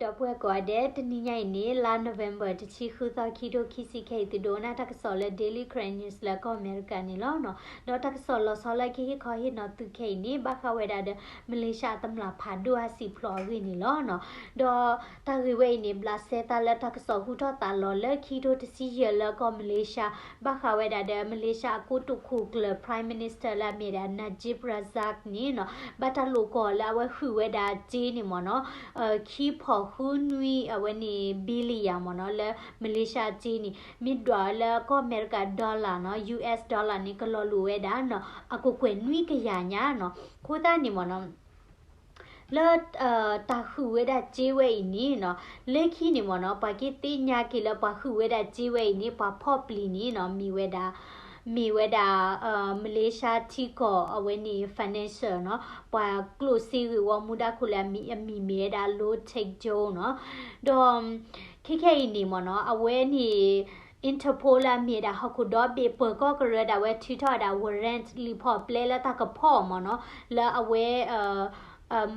ဒီပုၢ်ဝဲၢ်ကိးဂၤဒဲး, တနံၤညါအံၤန့ၣ် လါ November တဆံဃုသီ ခံထိခံဆံခဲအံၤ သုဒိးနၢ်တၢ်ကစီၣ်လၢ Daily Karen News လၢကီၢ်အမဲရကၤန့ၣ်လီၤ. ဒီးတၢ်ကစီၣ်လီၤဆီလၢကဟ့ၣ်ခီဟ့ၣ်နီၤသုခဲအံၤန့ၣ် ဘၣ်ဃးဝဲဒၣ်ဒီး မလ့ၡါအတမျာ်ဖးဒိၣ်အဟးစံၣ်ဖျိးအဂ့ၢ်န့ၣ်လီၤ. ဒီးတၢ်ဂ့ၢ်ဝဲအံၤန့ၣ် ဘျးစဲသးလၢတၢ်ကစီၣ်ဟူထီၣ်သးလီၤလၢခံထိတဆံယဲၢ်လၢကီၢ်မလ့ၡါ ဘၣ်ဃးဝဲဒၣ်ဒီး မလ့ၡါအကိတိာ်ခိၣ်ကျၢၢ် Prime Minister လၢအမ့ၢ်ဒၣ် Najib Razak န့ၣ်နီၤ, ဘၣ်တၢ်လိာ်ကွီၢ်လၢအဝဲဟုၣ်ဝဲဒၣ်စ့န့ၣ်မ့ၢ်နီၤ, ခံဖီၣ်ဃုနွံအဝဲန့ၣ် billion မ့ၢ်နီၤ, လၢမလ့ၡါစ့န့ၣ် မ့ၢ်ဒွးဝဲလၢကီၢ်အမဲရကၤ dollar နီၤ, U S dollar န့ၣ် ကလီၤလိာ်ဝဲဒၣ်နီၤ, အကကွဲၢ်နွံကယၤညါနီၤ. အဃိသတးန့ၣ်မ့ၢ်နီၤ လၢ တၢ်ဟုၣ်ဝဲဒၣ်စ့ဝဲအံၤန့ၣ်နီၤ, လၢခံန့ၣ်မ့ၢ်နီၤ ပှၤကသ့ၣ်ညါက့ၤလၢပှၤဟုၣ်ဝဲဒၣ်စ့ဝဲအံၤန့ၣ် ပှၤဖီၣ်ပျံၤန့ၣ်နီၤ မ့ၢ်ဝဲဒၣ် မ့ၢ်ဝဲဒၣ် မလ့ၡါထံကီၢ်အဝဲန့ၣ် financial နီၤ, ပှၤကျိၣ်စ့ဂ့ၢ်ဝီမူဒါခိၣ်လၢအမံၤမ့ၢ်ဝဲဒၣ် Loh Taek Jol နီၤ. ဒီး ခဲခဲအံၤန့ၣ်မ့ၢ်နီၤ အဝဲန့ၣ် Interpol လၢအမ့ၢ်ဝဲဒၣ်ဟီၣ်ခိၣ်ဒီဘ့ၣ်ပၢၤကီၢ်ကရၢဒၣ်ဝဲထုးထီၣ်ဝဲဒၣ် warrant လံာ်ဖီၣ်ပျဲလၢတၢ်ကဖီၣ်မ့ၢ်နီၤ, လၢအဝဲ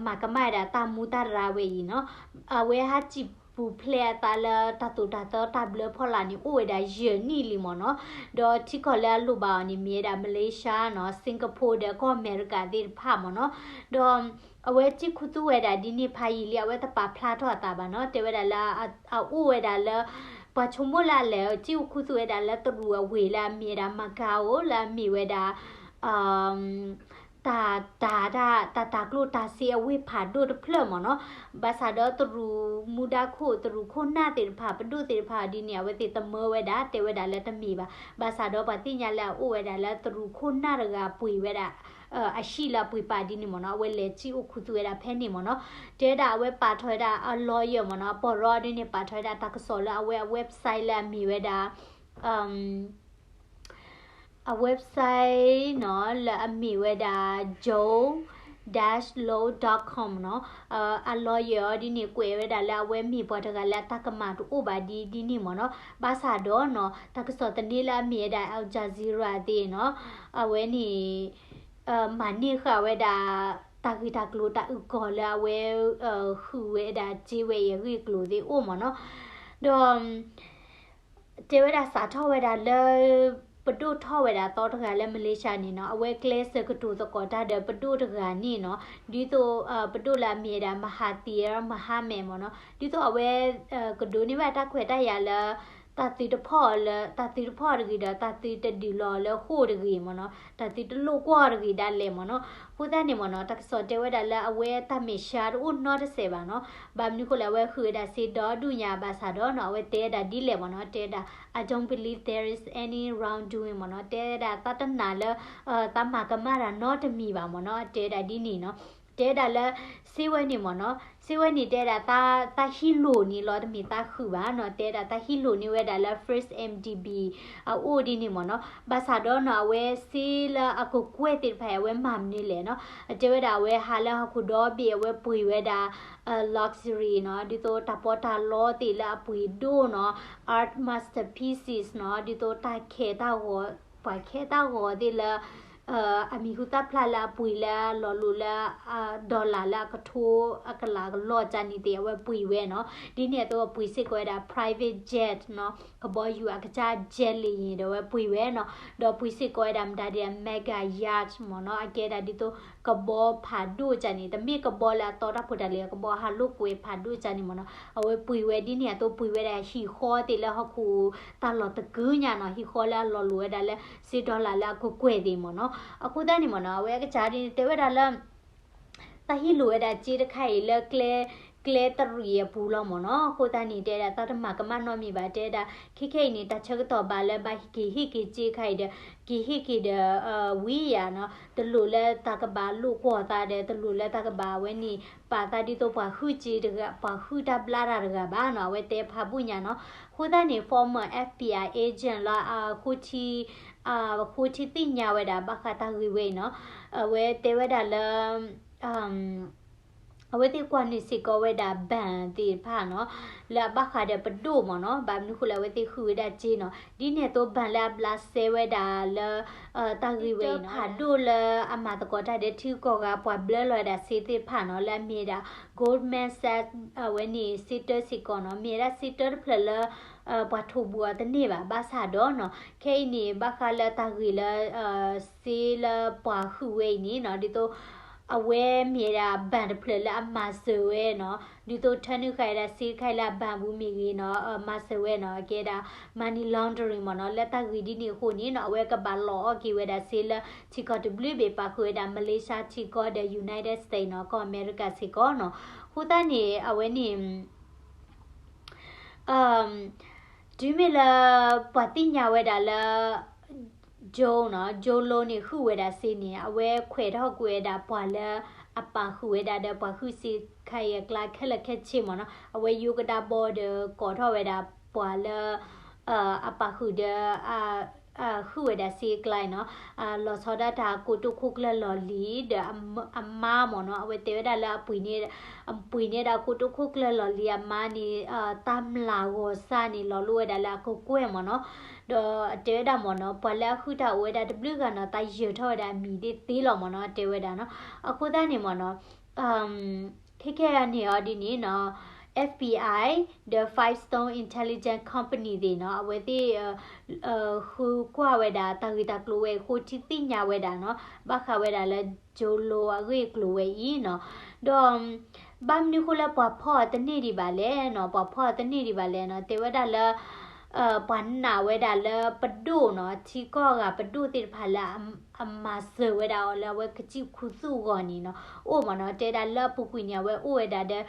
မၤကမၣ်ဝဲဒၣ်တၢ်မူတၢ်ရၢဝဲအံၤနီၤ, အဝဲဟးစံၣ်ပူၤဖျဲးအသးလၢတၢ်သိၣ်တၢ်သီတၢ်ဘျၢဖီလာ်န့ၣ် အိၣ်ဝဲဒၣ်ယဲၢ်နံၣ်လံမ့ၢ်နီၤ. ဒီးထံကီၢ်လၢအလိၣ်ဘၣ်အီၤန့ၣ် မ့ၢ်ဝဲဒၣ် မလ့ၡါနီၤ, စ့ကပူၤဒီးကီၢ်အမဲရကၤသ့ၣ်တဖၣ်မ့ၢ်နီၤ. ဒီး အဝဲစံၣ်ခူသူၣ်ဝဲဒၣ်ဒ်န့ၣ်ဖးယံာ်လံ အဝဲတပာ်ဖျါထီၣ်အသးဘၣ်နီၤ, တဲဝဲဒၣ်လၢ အအိၣ်ဝဲဒၣ်လၢ ပှၤဆိကမိၣ်လၢအလဲၤစံၣ်ခူသူၣ်ဝဲဒၣ်လၢတရူးအဝ့ၢ်လၢအမ့ၢ်ဝဲဒၣ် Macau လၢအမ့ၢ်ဝဲဒၣ် တၢ် တၢ် တၢ် တၢ်ကျိၣ်တၢ်စ့အဝ့ၢ်ဖးဒိၣ်တဖျၢၣ်မ့ၢ်နီၤ, ဘၣ်ဆၣ်ဒီးတရူးမူဒါခိၣ် တရူးခိၣ်နၢ်သ့ၣ်တဖၣ် ပဒိၣ်သ့ၣ်တဖၣ်ဒ်န့ၣ် အဝဲသ့ၣ်သမၢဝဲဒၣ် တဲဝဲဒၣ်လၢတမ့ၢ်ဘၣ်, ဘၣ်ဆၣ်ဒီးပှၤသ့ၣ်ညါလၢအအိၣ်ဝဲဒၣ်လၢတရူးခိၣ်နၢ်တဂၤပှ့ၤဝဲဒၣ် အဟံၣ်လၢအပှ့ၤပာ်ဒ်န့ၣ်မ့ၢ်နီၤ, အဝဲလဲၤစံၣ်အိၣ်ခူသူၣ်ဝဲဒၣ်ဖဲန့ၣ်မ့ၢ်နီၤ, တဲဝဲဒၣ်အဝဲပာ်ထီၣ်ဝဲဒၣ်အ lawyer မ့ၢ်နီၤ, အပီၢ်ရီဒ်န့ၣ် ပာ်ထီၣ်ဝဲဒၣ်တၢ်ကစီၣ်လၢအဝဲအ website လၢအမ့ၢ်ဝဲဒၣ် အ website နီၤ လၢအမ့ၢ်ဝဲဒၣ် joe dash low dot com နီၤ, အ lawyer အီၤဒ်န့ၣ် ကွဲးဝဲဒၣ်လၢအဝဲမ့ၢ်ပှၤတဂၤလၢအတၢ်ကမၣ်တအိၣ်ဘၣ်ဒ်ဒ်န့ၣ်မ့ၢ်နီၤ, ဘၣ်ဆၣ်ဒီးနီၤ တၢ်ကစီၣ်သန့လၢအမ့ၢ်ဝဲဒၣ် Al Jazeera သ့ၣ်နီၤ, အဝဲန့ၣ် မၤန့ၢ်ဃာ်ဝဲဒၣ် တၢ်ဂ့ၢ်တၢ်ကျိၤတၢ်အုၣ်ကီၤလၢအဝဲ ဟုၣ်ဝဲဒၣ်စ့ဝဲအံၤအဂ့ၢ်အကျိၤသ့ၣ်အိၣ်မ့ၢ်နီၤ, ဒီး တဲဝဲဒၣ်စးထီၣ်ဝဲဒၣ်လၢ ပဒိၣ်ထီၣ်ဝဲဒၣ်သီတဂၤလၢ Malaysia န့ၣ်နီၤ, အဝဲကျဲးစၢးကတိၤသကိးတၢ်ဒီးပဒိၣ်တဂၤန့ၣ်နီၤ, ဒ်သိး ပဒိၣ်လၢအမ့ၢ်ဝဲဒၣ် Mahathir Mohamad မ့ၢ်နီၤ, ဒ်သိးအဝဲ ကဒိးန့ၢ်ဘၣ်တၢ်ခွဲးတၢ်ယာ်လၢ တၢ်သုတဖီၣ်လၢ တၢ်သုတဖီၣ်တဂ့ၤဒီး တၢ်သုတဒုးလီၤလၢဃိာ်တဂ့ၤမ့ၢ်နီၤ, တၢ်သုတလိၣ်ကွီၢ်တဂ့ၤဒၣ်လဲာ်မ့ၢ်နီၤ, အဃိသတးန့ၣ်မ့ၢ်နီၤ တၢ်ကစီၣ်တဲဝဲဒၣ်လၢအဝဲတၢ်မဲာ်ဆှးတအိၣ်နီတစဲးဘၣ်နီၤ, ဘၣ်မနုၤဃိလဲၣ် အဝဲဟုၣ်ဝဲဒၣ်စ့ဒီဒူၣ်ညါဘၣ်ဆၣ်ဒီးနီၤ, အဝဲတဲဝဲဒၣ်ဒ်လဲၣ်မ့ၢ်နီၤ, တဲဝဲဒၣ် I don't believe there is any wrongdoing မ့ၢ်နီၤ, တဲဝဲဒၣ်သးတနာ်လၢ သးမၤကမၣ်တၢ်နီတမံၤဘၣ်မ့ၢ်နီၤ, တဲဝဲဒၣ်ဒ်န့ၣ်နီၤ, တဲဝဲဒၣ်လၢ စ့ဝဲန့ၣ်မ့ၢ်နီၤ, စ့ဝဲန့ၣ်တဲဝဲဒၣ် သးဟံးလိၢ်န့ၣ်လီၤ တမ့ၢ်သးဟုၣ်ဘၣ်နီၤ, တဲဝဲဒၣ်သးဟံးလိၢ်န့ၢ်ဝဲဒၣ်လၢ First M D B အအိၣ်ဒ်န့ၣ်မ့ၢ်နီၤ, ဘၣ်ဆၣ်ဒီးနီၤ အဝဲစ့လၢအကကွဲၢ်သ့ၣ်တဖၣ်အံၤ အဝဲမၤမနုၤလဲၣ်နီၤ, တဲဝဲဒၣ်အဝဲဟးလၢဟီၣ်ခိၣ်ဒီဘ့ၣ် အဝဲပှ့ၤဝဲဒၣ် luxury နီၤ, ဒ်သိးတၢ်ပီးတၢ်လီသ့ၣ်လၢအပှ့ၤဒိၣ်နီၤ, art masterpieces နီၤ, ဒ်သိးတၢ်ခဲတၢ်ဂီၤ ပှၤခဲတၢ်ဂီၤသ့ၣ်လၢ အမံၤဟူသၣ်ဖျါလၢအပှ့ၤလၢအလီၤလိၤလၢ dollar လၢအကထိအကလးကလီၢ်ကၢ်န့ၣ်သ့ၣ် အဝဲပှ့ၤဝဲနီၤ, ဒ်န့ၣ်အသိးအပှ့ၤစ့ၢ်ကီးဝဲဒၣ် private jet နီၤ, ကဘီယူၤအကစၢ် jet လံယ့ၤ ဒီးအဝဲပှ့ၤဝဲနီၤ, ဒီးပှ့ၤစ့ၢ်ကီးဝဲဒၣ်မတၤဒ် mega yacht မ့ၢ်နီၤ, အကဲဒၣ်ဒ်သိး ကဘီဖးဒိၣ်ကၢ်န့ၣ် တမ့ၢ်ကဘီလၢအတီတၢ်ဖိတၢ်လံၤ ကဘီဟးလိာ်ကွဲဖးဒိၣ်ကၢ်န့ၣ်မ့ၢ်နီၤ, အဝဲပှ့ၤဝဲဒ်န့ၣ်အသိးပှ့ၤဝဲဒၣ်ဟံၣ်ဃီသ့ၣ်လၢဟီၣ်ခိၣ်တၢ်လီၢ်တကုညါနီၤ, ဟံၣ်ဃီလၢအလီၤလိၤဝဲဒၣ်လၢ စ့ dollar လၢအကကွဲၢ်သ့ၣ်မ့ၢ်နီၤ, အဃိသတးန့ၣ်မ့ၢ်နီၤ အဝဲအကစၢ်ဒ်န့ၣ် တဲဝဲဒၣ်လၢ တၢ်ဟံးလိၢ်ဝဲဒၣ်စ့တခါအံၤလၢကျဲ ကျဲတရံးအပူၤလီၤမ့ၢ်နီၤ, အဃိသတးန့ၣ် တဲဝဲဒၣ်တၢ်တမၤကမၣ်နီတမံၤဘၣ်, တဲဝဲဒၣ် ခဲခဲအံၤန့ၣ် တၢ်ဆၢကတီၢ်ဘၣ်လၢဘၣ်က့ၤဟ့ၣ်က့ၤစ့တခါအံၤဒီး က့ၤဟ့ၣ်က့ၤဒီး ဝံၤယၤနီၤ, တလိၣ်လၢတၢ်ကဘၣ်လိာ်ကွီၢ်သးဒီး တလိၣ်လၢတၢ်ကဘၣ်ဝဲန့ၣ် ပာ်သးဒ်သိးပှၤဟုၣ်စ့တဂၤ ပှၤဟုၣ်တၢ်ဘျါတၢ်တဂၤဘၣ်နီၤ, အဝဲတဲဖးဘူၣ်ညါနီၤ, အဃိသတးန့ၣ် former F B I agent လၢအဃိထံ ဃိထံသ့ၣ်ညါဝဲဒၣ် ဘၣ်ဃးတၢ်ဂ့ၢ်ဝဲအံၤနီၤ, အဝဲတဲဝဲဒၣ်လၢ အဝဲသ့ၣ်ကွၢ်န့ၢ်စ့ၢ်ကီးဝဲဒၣ် ban သ့ၣ်တဖၣ်နီၤ, လၢအဘၣ်ဃးဒီးပဒိၣ်မ့ၢ်နီၤ, ဘၣ်မနုၤဃိလၢအဝဲသ့ၣ်ဃုဝဲဒၣ်စ့နီၤ, ဒ်န့ၣ်အသိး ban လၢအဘျးစဲဝဲဒၣ်လၢ တၢ်ဂ့ၢ်ဝဲအံၤနီၤ, ဖးဒိၣ်လၢအမၤသကိးတၢ်ဒီးထံဂုၤကီၢ်ဂၤ ပှၤဘျၢလီၤဝဲဒၣ်စ့သ့ၣ်တဖၣ်နီၤ, လၢအမ့ၢ်ဝဲဒၣ် Goldman Sachs အဝဲန့ၣ် စ့တၢစ့ၢ်ကီးနီၤ, မ့ၢ်ဝဲဒၣ်စ့တၢတဖျၢၣ်လၢ ပှၤထိးဘူးအီၤတန့ၢ်ဘၣ်, ဘၣ်ဆၣ်ဒီးနီၤ, ခဲအံၤန့ၣ် ဘၣ်ဃးလၢတၢ်ဂ့ၢ်လၢ စ့လၢပှၤဃုဝဲအံၤန့ၣ်နီၤ, ဒ်သိး အဝဲမ့ၢ်ဝဲဒၣ် ban တဖျၢၣ်လၢအမၤစၢၤဝဲနီၤ, ဒ်သိး turn ဃာ်ဝဲဒၣ်စ့တခါအံၤလၢအ ban ပူၤမ့ၢ်ဂ့ၤနီၤ, မၤစၢၤဝဲနီၤ, ကဲဒၣ် money laundering မ့ၢ်နီၤ, လၢတၢ်ဂ့ၢ်ဒ်န့ၣ်အဃိန့ၣ်နီၤ, အဝဲကဘၣ်လီၤအီၣ်က့ၤဝဲဒၣ်စ့လၢထံကီၢ်တဘျုးဘ့ၣ် ပာ်ဃုာ်ဝဲဒၣ် Malaysia ထံကီၢ်ဒီး United States နီၤ, ကီၢ်အမဲရကၤစ့ၢ်ကီးနီၤ, အဃိသတးန့ၣ် အဝဲန့ၣ် တုၤမ့ၢ်လၢ ပှၤသ့ၣ်ညါဝဲဒၣ်လၢ Joe နီၤ, Joe Low န့ၣ် ဃုဝဲဒၣ်စ့န့ၣ် အဝဲခွဲးထီၣ်ကွံာ်ဝဲဒၣ်ပှၤလၢ အပာ်ဃုာ်ဝဲဒၣ်ဒီးပှၤဃုစ့ခါအံၤအကျါခဲလၢာ်ခဲဆ့မ့ၢ်နီၤ, အဝဲယိကဒါဘီဒီးကိးထီၣ်ဝဲဒၣ်ပှၤလၢ အပာ်ဃုာ်ဒီး ဃုဝဲဒၣ်စ့အကျါအံၤနီၤ, လီၤဆီဒၣ်တၢ်ကိတိာ်ခိၣ်ကျၢၢ်လီၢ်လံၤ ဒီးအမါမ့ၢ်နီၤ, အဝဲတဲဝဲဒၣ်လၢအပှ့ၤန့ၢ် အပှ့ၤန့ၢ်ဒၣ်ကိတိာ်ခိၣ်ကျၢၢ်လီၢ်လံၤအမါန့ၣ် တၢ်မျၢ်ဂီၤစၢ်န့ၣ် လီၤလိာ်ဝဲဒၣ်လၢအကကွဲၢ်မ့ၢ်နီၤ, ဒီးအတဲဝဲဒၣ်မ့ၢ်နီၤ, ပှၤလၢအဃုတၢ်အိၣ်ဝဲဒၣ်တဘျုးဂၤနီၤ, သးယၢၤထီၣ်ဝဲဒၣ်အမံၤသ့သ့လီၤမ့ၢ်နီၤ, တဲဝဲဒၣ်နီၤ, အဃိသတးန့ၣ်မ့ၢ်နီၤ ခဲကဲန့ၣ်အီၤဒ်န့ၣ်နီၤ, F B I ဒီး Five Stone Intelligence Company သ့ၣ်နီၤ, အဝဲသ့ၣ် ဃုကွၢ်ဝဲဒၣ် တၢ်ဂ့ၢ်တၢ်ကျိၤဝဲအံၤအဃိ ထံၣ်သ့ၣ်ညါဝဲဒၣ်နီၤ, ဘၣ်ဃးဝဲဒၣ်လၢ Joe Low အဂ့ၢ်အကျိၤဝဲအံၤနီၤ, ဒီး ဘၣ်မနုၤဃိလၢပှၤဖီၣ်အီၤတန့ၢ်ဒံးဘၣ်လဲၣ်နီၤ, ပှၤဖီၣ်အီၤတန့ၢ်ဒံးဘၣ်လဲၣ်နီၤ, တဲဝဲဒၣ်လၢ ပှၤနာ်ဝဲဒၣ်လၢပဒိၣ်နီၤ, ထံကီၢ်ဂၤပဒိၣ်သ့ၣ်တဖၣ်လၢ အမၤစၢၤဝဲဒၣ်အီၤလၢအဝဲကစံၣ်ခူသူၣ်အဂီၢ်န့ၣ်နီၤ, အိၣ်မ့ၢ်နီၤ, တဲဒၣ်လၢအပူၤကွံာ်န့ၣ် အဝဲအိၣ်ဝဲဒၣ်ဒီး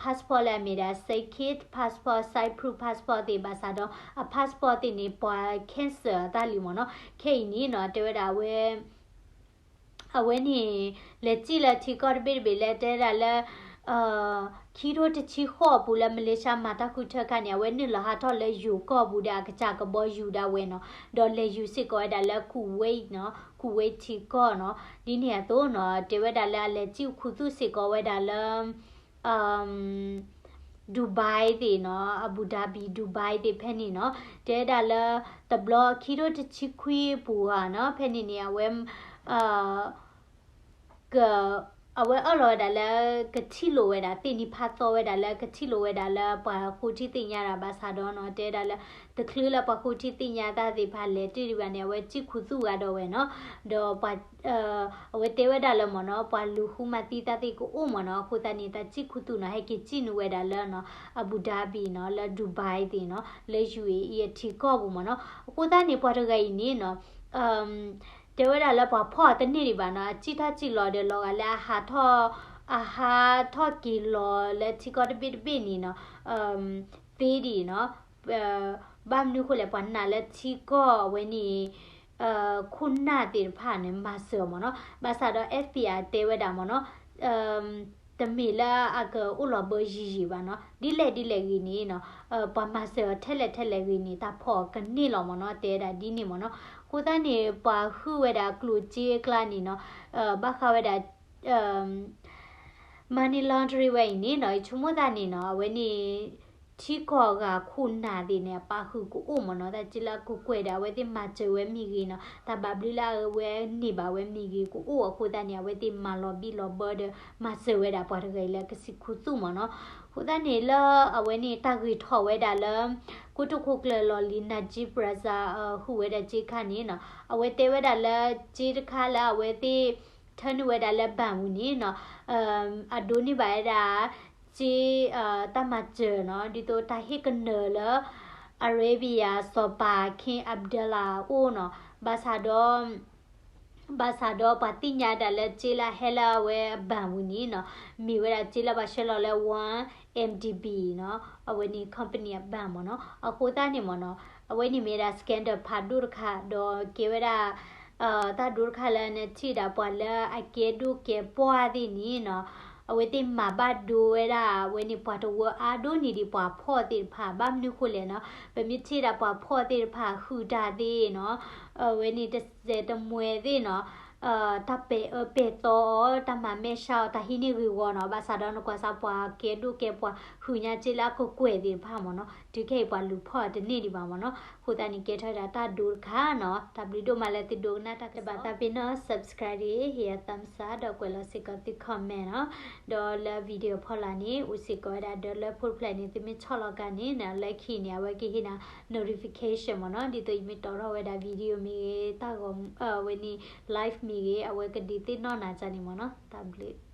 passport လၢအမ့ၢ်ဒၣ် Saikid passport, Cyprus passport သ့ၣ်ဘၣ်ဆၣ်ဒီး အ passport သ့ၣ်န့ၣ် ပှၤ cancel အသးလံမ့ၢ်နီၤ, ခဲအံၤန့ၣ်နီၤ, တဲဝဲဒၣ်အဝဲ အဝဲန့ၣ် လဲၤစံၣ်လၢထံကီၢ်တဘ့ၣ်တဘ့ၣ်လၢတဲဒၣ်လၢ ခံထိတဆံဃိးအပူၤလၢ Malaysia မၤတၢ်ဃုထၢခါန့ၣ် အဝဲနုာ်လီၤဟးထီၣ်လၢယိၤကီၢ်ပူၤဒီးအကစၢ်ကဘီယူၤဒၣ်ဝဲနီၤ, ဒီးလဲၤယူၤစ့ၢ်ကီးဝဲဒၣ်လၢ Kuwait နီၤ, Kuwait ထံကီၢ်နီၤ, ဒ်န့ၣ်အသိးနီၤ, တဲဝဲဒၣ်လၢအလဲၤစံၣ်ခူသူၣ်စ့ၢ်ကီးဝဲဒၣ်လၢ Dubai သ့ၣ်နီၤ, Abu Dhabi, Dubai သ့ၣ်ဖဲန့ၣ်နီၤ, တဲဒၣ်လၢ တဘျီခံထိတဆံခွံအပူၤဧါနီၤ, ဖဲန့ၣ်န့ၣ် အဝဲ က အဝဲအၢၣ်လီၤဝဲဒၣ်လၢ ကထံၣ်လိာ်ဝဲဒၣ်သ့ၣ်နံၤဖးသီဝဲဒၣ်လၢ ကထံၣ်လိာ်ဝဲဒၣ်လၢပှၤဃိထံသ့ၣ်ညါတၢ်ဘၣ်ဆၣ်ဒီးနီၤ, တဲဒၣ်လၢ တချုးလၢပှၤဃိထံသ့ၣ်ညါတၢ်သ့ၣ်တဖၣ်လဲၤတ့ၢ်ဒံးဘၣ်န့ၣ် အဝဲစံၣ်ခူသူၣ်ဂၤဒီးဝဲနီၤ, ဒီးပှၤ အဝဲတဲဝဲဒၣ်လၢမ့ၢ်နီၤ, ပှၤလူၤဃုမၤသံတၢ်သ့ၣ်ကအိၣ်မ့ၢ်နီၤ, အဃိသတးန့ၣ် တၢ်စံၣ်ခူသူၣ်နီၤ, ဟဲက့ၤစံၣ်နုာ်ဝဲဒၣ်လၢနီၤ, Abu Dhabi နီၤ, လၢ ယူၣ်အ့ၣ်အံၣ် အထံကီၢ်ပူၤမ့ၢ်နီၤ, အဃိသတးန့ၣ် ပှၤတဂၤအံၤန့ၣ်နီၤ တဲဝဲဒၣ်လၢပှၤဖီၣ်အီၤတန့ၢ်ဒံးဘၣ်နီၤ, အစံၣ်ထီၣ်စံၣ်လီၤဒီးလီၤဂာ်လၢအဟးထီၣ် အဟးထီၣ်က့ၤလီၤလၢထံကီၢ်တဘ့ၣ်တဘ့ၣ်န့ၣ်နီၤ, သ့ဒံးနီၤ, ဘၣ်မနုၤအဃိလဲၣ် ပှၤနာ်လၢထံကီၢ်အဝဲန့ၣ် ခိၣ်နၢ်သ့ၣ်တဖၣ်န့ၣ် မၤစၢၤအီၤမ့ၢ်နီၤ, ဘၣ်ဆၣ်ဒီး F B I တဲဝဲဒၣ်မ့ၢ်နီၤ, တမ့ၢ်လၢအကအိၣ်လီၤဘၢယံာ်ယံာ်ဘၣ်နီၤ, ဒ်လဲၣ်ဒ်လဲၣ်ဂ့ၤန့ၣ်နီၤ, ပှၤမၤစၢၤအီၤထဲလဲၣ်ထဲလဲၣ်ဂ့ၤန့ၣ် တၢ်ဖီၣ်အီၤကန့ၢ်လီၤမ့ၢ်နီၤ, တဲဝဲဒၣ်ဒ်န့ၣ်မ့ၢ်နီၤ, အဃိသတးန့ၣ် ပှၤဃုဝဲဒၣ်ကျိၣ်စ့အကျါန့ၣ်နီၤ, ဘၣ်ဃးဝဲဒၣ် money laundering ဝဲအံၤန့ၣ်နီၤ, ယဆိကမိၣ်သးန့ၣ်နီၤ, အဝဲန့ၣ် ထံကီၢ်ဂၤခိၣ်နၢ်သ့ၣ်န့ၣ် အပာ်ဃုာ်ကအိၣ်မ့ၢ်နီၤ, တၢ်စ့လၢအကကွဲၢ်ဒီး အဝဲသ့ၣ်မၤစၢၤဝဲမ့ၢ်ဂ့ၤနီၤ, တၢ်ဘၣ်ဘျုးလၢအဝဲန့ၢ်ဘၣ်ဝဲမ့ၢ်ဂ့ၤကအိၣ်အဃိသတးန့ၣ် အဝဲသ့ၣ်မၤလီၤဘံၣ်လီၤဘၢဒီး မၤစၢၤဝဲဒၣ်ပှၤတဂၤအံၤလၢကစံၣ်ခူသူၣ်မ့ၢ်နီၤ, အဃိသတးန့ၣ်လၢအဝဲန့ၣ် တၢ်ဂ့ၢ်ထီၣ်ဝဲဒၣ်လၢ ကိတိာ်ခိၣ်ကျၢၢ်လီၢ်လံၤ Najib Razak ဃုာ်ဝဲဒၣ်စ့ခါန့ၣ်နီၤ, အဝဲတဲဝဲဒၣ်လၢစ့တခါလၢအဝဲသ့ၣ် ထၢနုာ်ဝဲဒၣ်လၢ bank ပူၤန့ၣ်နီၤ, အဒိးန့ၢ်ဘၣ်ဝဲဒၣ် စ့ တၢ်မၤစၢၤနီၤ, ဒ်သိးတၢ်ဟ့ၣ်ကနၢၤလၢ Arabia စီၤပၤ King Abdullah အအိၣ်နီၤ, ဘၣ်ဆၣ်ဒီး ဘၣ်ဆၣ်ဒီးပှၤသ့ၣ်ညါဒၣ်လၢစ့လၢအဟဲလၢအဝဲအ bank ပူၤန့ၣ်နီၤ, မ့ၢ်ဝဲဒၣ်စ့လၢပှၤဆှၢလီၤလၢ one M D B နီၤ, အဝဲန့ၣ် company အ bank မ့ၢ်နီၤ, အဃိသတးန့ၣ်မ့ၢ်နီၤ, အဝဲန့ၣ်မ့ၢ်ဒၣ် scandal ဖးဒိၣ်တခါ ဒီးကဲဝဲဒၣ် တၢ်ဒိတခါလၢနထံၣ်ဒၣ်ပှၤလၢအကဲဒိၣ်ကဲပှၢ်သ့ၣ်န့ၣ်နီၤ, အဝဲသ့ၣ်မၤဘၣ်ဒိဝဲဒၣ် အဝဲန့ၣ်ပှၤတဝၢအါဒိၣ်န့ၢ်ဒံးပှၤဖီၣ်သ့ၣ်တဖၣ်, ဘၣ်မနုၤဃိလဲၣ်နီၤ, ပမ့ၢ်ထံၣ်ဒၣ်ပှၤဖီၣ်သ့ၣ်တဖၣ်ဃုာ်တၢ်သ့ၣ်နီၤ, အဝဲန့ၣ်တစဲးတမှဲသ့ၣ်နီၤ, တၢ်ပဲာ်အၢပဲာ်သီအီၤ, တၢ်မၤမဲာ်ဆှးအီၤ, တၢ်ဟံးန့ၢ်ဂ့ၢ်ဝီနီၤ. ဘၣ်ဆၣ်ဒီးနကွၢ်စၢ်ပှၤကဲဒိၣ်ကဲပှၤဟုးညါက့လၢအကကွဲၢ်သ့ၣ်တဖၣ်မ့ၢ်နီၤ, တုၤခဲအံၤပှၤလူၤဖီၣ်အီၤတန့ၢ်ဒံးဘၣ်မ့ၢ်နီၤ. အဃိသတးန့ၣ် ကဲထီၣ်ဝဲဒၣ်တၢ်ဒိတခါနီၤ. တၢ်ဘျုးဒိၣ်မးလၢသုဒိကနၣ်တၢ်ကစီၣ်ဘၣ်သးဖဲနီၤ. Subscribe ဒ်အံၤ ဟ့ၣ်ယၤ thumbs up ဒီးကွဲးလီၤစ့ၢ်ကီးသု comment နီၤ. ဒီးလၢ video ဖီလာ်န့ၣ် အိၣ်စ့ၢ်ကီးဝဲဒၣ်ဒီးလၢဖိတဖျၢၣ်န့ၣ် သုမ့ၢ်ဆီၣ်လီၤကါန့ၣ် လၢခံန့ၣ် အဝဲကဟ့ၣ်နၤ notification မ့ၢ်နီၤ. ဒ်သိးယမ့ၢ်တီၣ်ထီၣ်ဝဲဒၣ် video မ့ၢ်ဂ့ၤ, တၢ်ဂီၤ အဝဲန့ၣ် live မ့ၢ်ဂ့ၤ, အဝဲကဒုးသ့ၣ်နီၣ်နၤန့ၣ်မ့ၢ်နီၤ. တၢ်ဘျုး